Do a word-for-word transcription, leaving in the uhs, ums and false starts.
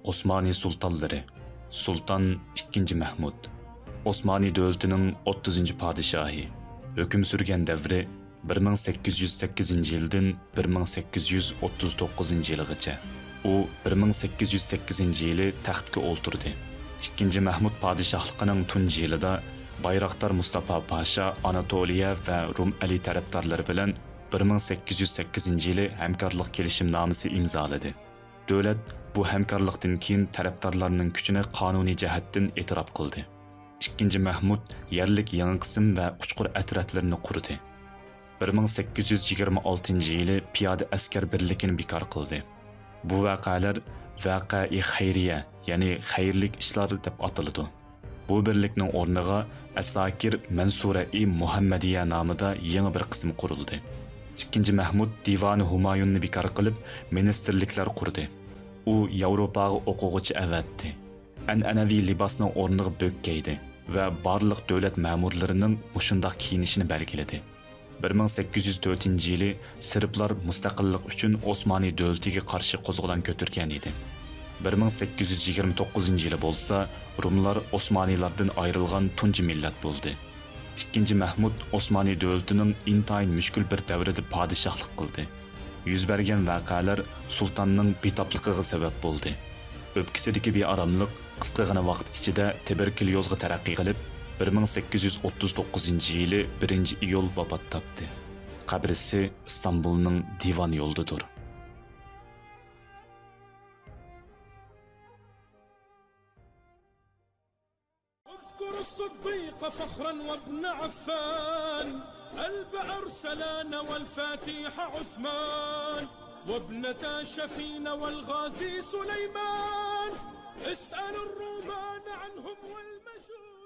ئوسمانى سۇلتانلىرى. سۇلتان ئىككىنچى مەھمۇد. ئوسمانى دۆلىتىنىڭ ئوتتۇزىنچى پادىشاھى. ھۆكۈم سۈرگەن دەۋرى بىر مىڭ سەككىز يۈز سەككىزىنچى يىلدىن بىر مىڭ سەككىز يۈز ئوتتۇز توققۇزىنچى يىلغىچە. ئۇ بىر مىڭ سەككىز يۈز سەككىزىنچى يىلى تەختكە ئولتۇردى. ئىككىنچى مەھمۇد پادىشاھلىقىنىڭ تۇنجى يىلىدا بايراقدار مۇستاپا پاشا ئاناتولىيە ۋە رۇمئەلى تەرەپدارلىرى بىلەن بىر مىڭ سەككىز يۈز سەككىزىنچى يىلى ھەمكارلىق كېلىشىمنامىسى ئىمزالىدى. دۆلەت بۇ ھەمكارلىقتىن كېيىن تەرەپدارلارنىڭ كۈچىنى قانۇنىي جەھەتتىن ئېتىراپ قىلدى. ئىككىنچى مەھمۇد يەرلىك يېڭى قىسىم ۋە ئۇچقۇر ئەترەتلىرىنى قۇردى. بىر مىڭ سەككىز يۈز يىگىرمە ئالتىنچى يىلى پىيادە ئەسكەر بىرلىكىنى بىكار قىلدى. بۇ ۋەقەلەر ۋەقەئى خەيرىيە، يەنى خەيرلىك ئىشلار دەپ ئاتىلىدۇ. بۇ بىرلىكنىڭ ئورنىغا ئەساكىر مەنسۇرەئى مۇھەممەدىيە نامىدا يېڭى بىر قىسىم قۇرۇلدى. ئىككىنچى مەھمۇد دىۋانى ھۇمايۇننى بىكار قىلىپ، مىنىستىرلىكلەر قۇردى. ئۇ ياۋروپاغا ئوقۇغۇچى ئەۋەتتى. ئەنئەنىۋى لىباسنىڭ ئورنىغا بۆك كىيدى ۋە بارلىق دۆلەت مەمۇرلىرىنىڭ مۇشۇنداق كىيىنىشىنى بەلگىلىدى. بىر مىڭ سەككىز يۈز تۆتىنچى يىلى سېربلار مۇستەقىللىق ئۈچۈن ئوسمانى دۆلىتىگە قارشى قوزغىلاڭ كۆتۈرگەن ئىدى. بىر مىڭ سەككىز يۈز يىگىرمە توققۇزىنچى يىلى بولسا، رۇملار ئوسمانىيلاردىن ئايرىلغان تۇنجى مىللەت بولدى. ئىككىنچى مەھمۇد ئوسمانى دۆلىتىنىڭ ئىنتايىن مۈشكۈل بىر دەۋرىدە پادىشاھلىق قىلدى. يۈز بەرگەن ۋەقەلەر سۇلتاننىڭ بىتاپلىقىغا سەۋەب بولدى. ئۆپكىسىدىكى بىئاراملىق قىسقىغىنە ۋاقىت ئىچىدە تۇبېركۇليوزغا تەرەققىي قىلىپ، بىر مىڭ سەككىز يۈز ئوتتۇز توققۇزىنچى يىلى بىرىنچى ئىيۇل ۋاپات تاپتى. قەبرىسى ئىستانبۇلنىڭ دىۋان يولىدىدۇر. اذكر الصديق فخرا وابن عفان، قلب أرسلان والفاتح عثمان، وابنتا شفين والغازي سليمان، اسأل الرومان عنهم والمجوس.